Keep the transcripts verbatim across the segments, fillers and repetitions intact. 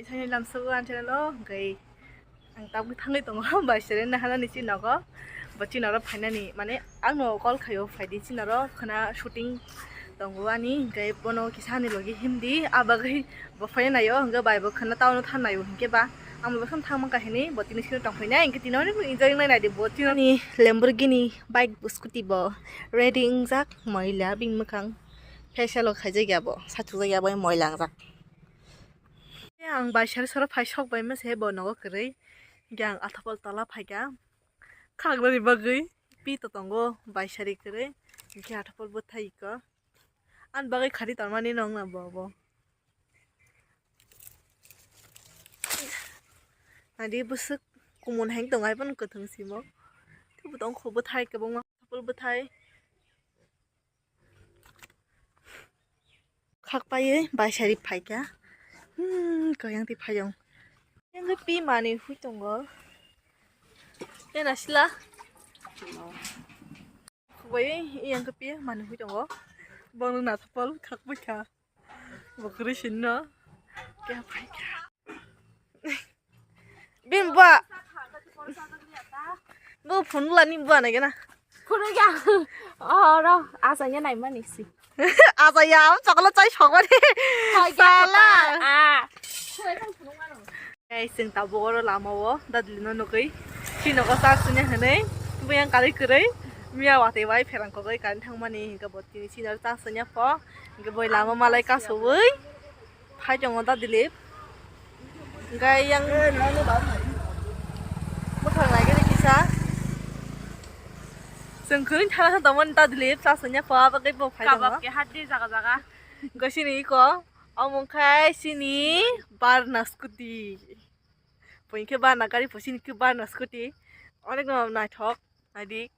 Sani lamsogo ang channel o, hwnkhe ang tabuk thangwi tongo, bai sere naharani chini nogo. Bo chini oro phainani, mane, ang no call khaio, phaidi chini oro khwna shooting tongo ani, hwnkhe bono kisa ani logi himdi, a bagwi bo phaina naio, hwnkhe bai bo khwna town o thang naio, hwnkhe ba ang bo thang thangma kahini, bo tini sino tongphainai, hwnkhe tini oro enjoy wngnai naidi bo chini. Ani Lamborghini bike bo scooty bo ready wngjak, moila bini mwkhang facial o khaijakya bo, sachukjakya bo moila wngjak. Ang bai sari soro phai sok bai mase bo nogo kwrwi. Hwnkhe ang athapal tola phaikha. Khagnani bagwi pi to tongo bai sari kwrwi. Hwnkhe athapal bwthai ikha. Ani bagwi khari tormani nongna bo bo. Adi bwswk kumun hai tongo, hai phano kwthwng simo. Tei bo tongkho bwthai kwbangma athapal bwthai. Khak paiwi bai sari phaikha. Hmm, koyang twi phaiyong. Yang pi manwi hui tongo. Yang nasila. Khuk bai yang pi manwi hui tongo. Bong na thapal khak bai kha. Bo kwrwi sinno. Kya phaikha. Bini bua. Bo phone lani bua nai gana. Khurui ya. Oro asanya nai mani si. Asanya, chocolate chai sokmani. Hai, sala. Ah. Guys, chwng tabuk oro lama o dadli no nugwi. Chini nogo chak sanya hinwi. Bo yang kari kwrwi. Miya watwi bai pherang kogwi kani thangmani hingke bo tini chini oro chak sanya pho. Hingke bo lama malai kasowi. Phai tongo da Dilip. Hingke yang bwthang nai gini kisa. Chwng khwlwng thana khe tongmani da Dilip, chasanya pha bagwi bo phai tongo. Kabab ke hadi jaga jaga. Hingke sini iko, omo khai sini Barna scooty. Poi khe Barna gari, poi sini khe Barna scooty. Onek no naithok, naidi.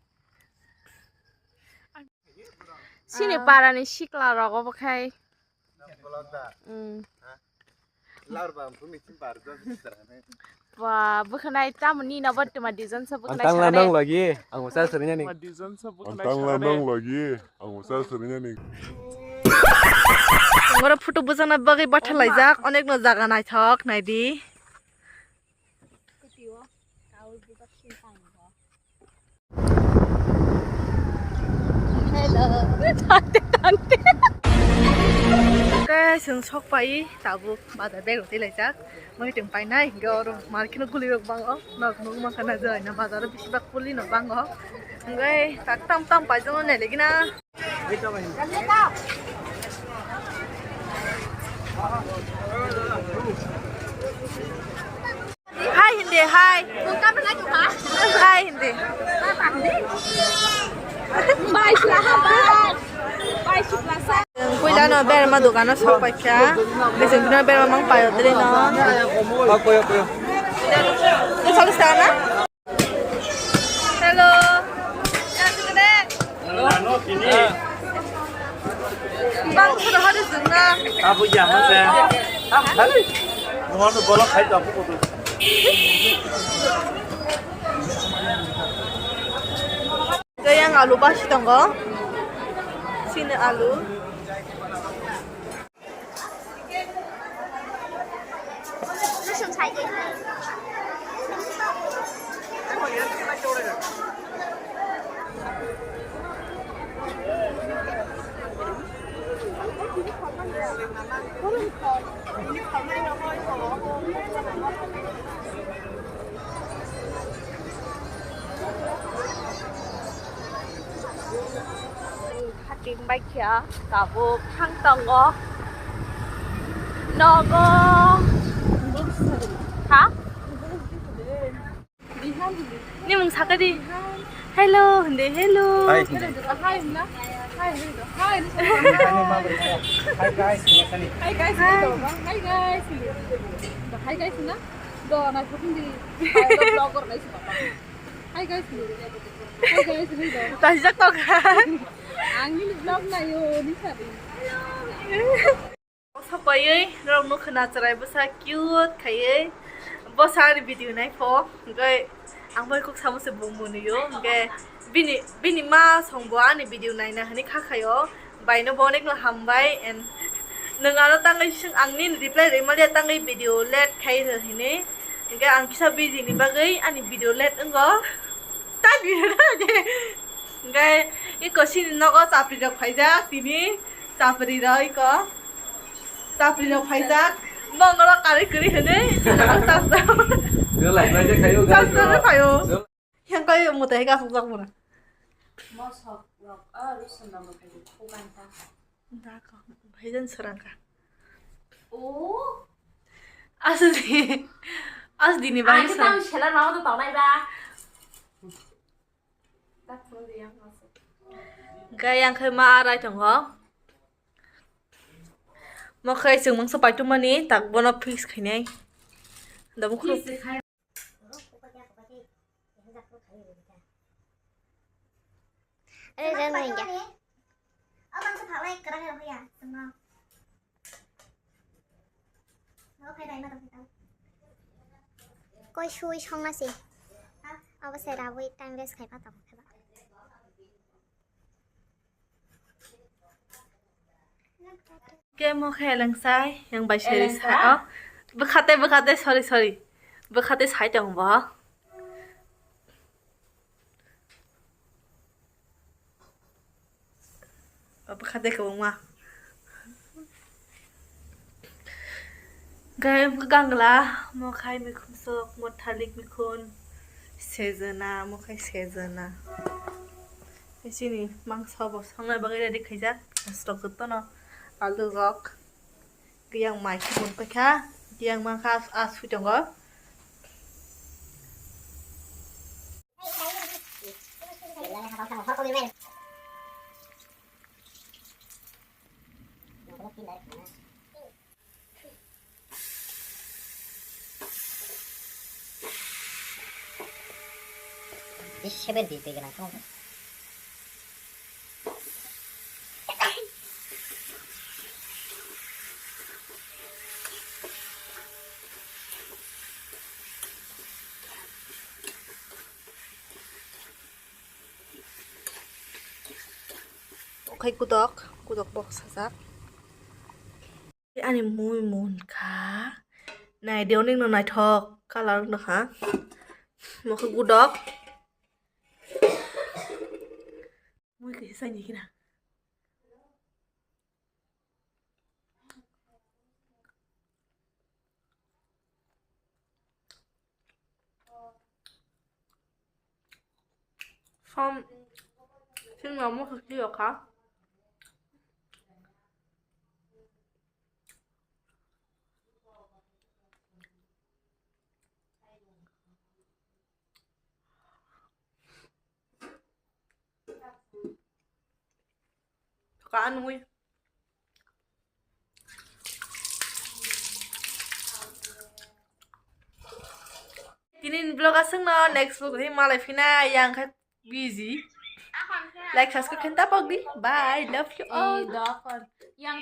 Sini para ni sikla rogo bo khai. Vlog da. Mm. Ha? Lar ba, bumi chim bar do, bisi bar ne. Ba, bwkhanai tamoni na bo tuma design sa bwkhanai. Ang tang la nang lagi, ang usa sering ni. Ang tang la nang lagi, ang usa sering ni. Ngora photo bujana bagwi batha laijak, onek no jaga naithok, naidi. Hello. Tante, tante. Guys, chwng sok pai tabuk bazar bag rok tei laijak. Moi tong painai hingke oro market no guli rok bango. Nok nuk ma kana jai na bazar o bisi bak puli no bango. Hingke tak tam tam pai jong ne legina. Hai hindi, hai. Hai hindi. Puila no berma dogano sok paikha. Bising no berma mang payo dre no. Salo sana. Hello. Bang sudah hari sana. Abu jangan saya. Hah? Nuhor bolok khai tu aku kudu. Yang alu basi tongo. Sini alu. Cutting bai kha tabuk thang tongo. Nogo. Ha? Ni mung sakadi. Hello, hindi, hello. Hi, hindi. Hi, hindi. Hi, hindi. Hi, hindi. Hi, guys. Hi, guys. Hi, guys. Hi, guys, na? Do, na, hindi. Vlog or, guys. Hi guys, ni. Hi guys, ni do. Tajak tok. Ang ni vlog na yo, ni sabi. Sapayoi, rok no khna chwrai bwsa cute khaioi. Bwsa ani video nai pho. Gai ang bai kok samo se bung munu yo. Gai bini, bini ma song bo ani video naina hani kha khaio. Bai no bo onek no hambai and Nwng ano tangwi swng, ang nini reply rwmaliya, tangwi video late khai rw hinwi. Hwnkhe ang kisa busy ni bagwi ani video late wngo. Ta video na je. Hwnkhe iko sini nogo chapri rok phaijak tini. Chapri rok iko. Chapri rok phaijak. Mongolo karwi kwrwi hinwi. Chapri. Chapri rok phaio. Yang kau mutai gak gak mura. Mosok rok, ah, rusun rok mutai gak gak. Dak, bhaijan serangka. Oh. Asli, asli ni bhai. Ani tang sela rok to tonai ba. Gayang khai ma arai tongo. Mo khai chwng mangsa paitu mani tak bono fix khainai. Damu khuru. Are, jang nai ya. Koi sui song na si. Abo se rabui time waste khai pa tong khai ba. Ke mo khe elengsai, yang bai seri sa. Oh. Bwkhate, bwkhate, sorry, sorry. Bwkhate sai tong bo. Oh, bwkhate kwbangma. Gayam gangla, mo khai mikhum sok, mo thalik mikhun, sejana, mo khai sejana. Sini mangsa bo sangnai bagwi ready khaijak. Stok jotono alu rok. Yang mai khibun paikha, yang mangkha asui tongo. Seventy twi gwnang thung. Okhai kudok, kudok bok sajak. Ani mui munkha. Nai de onek no naithok colour wngkha. Mokhe gudok. Mui khe sai ni khina. Som, sini omo sisi yokha. Kanwi. Tini ni vlog aswk no, next vlog hai malai phina yang khai busy. Like, subscribe khen ta pok di. Bye, love you all. Yang